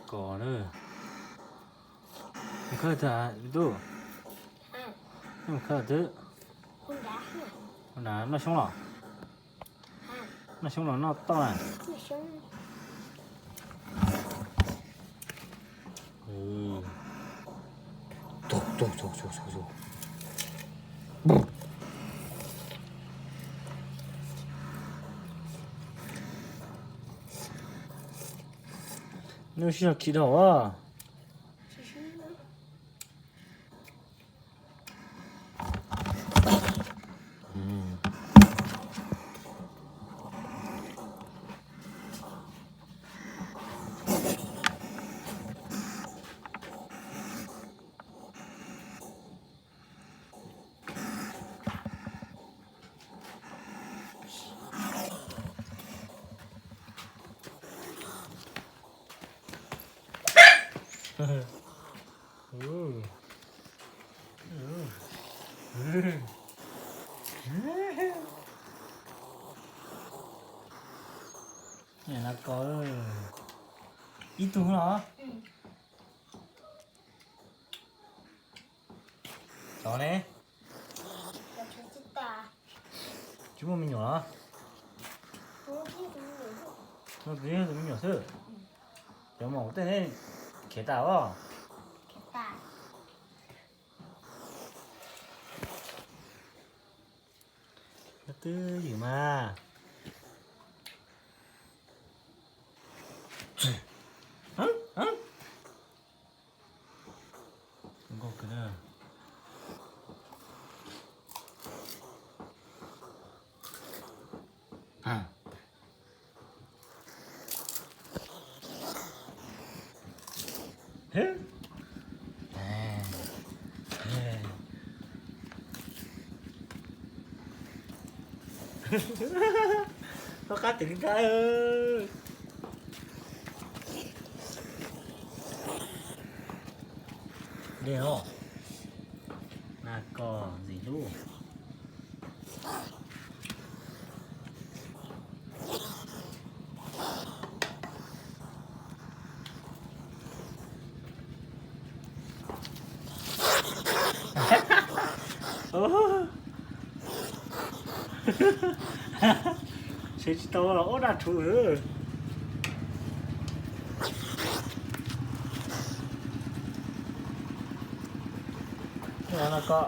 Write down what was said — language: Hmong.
Kos na. Mus khawb twg tub? Mus khawb twg? Noj xyoob los? Noj xyoob los noj toj na. Nws sib zog khi dhau as. Niam no ko ib tug los? Cov ne? Tsis muaj me nyuam los? Muaj tus me nyuam xwb. Cov maum tej ne khiav tas os. Twb ywm mas. Toj qab twm li ntag. Dej os, na ko ntxim hlub. Tsev tsis tau los ub daj rhuv. No ko.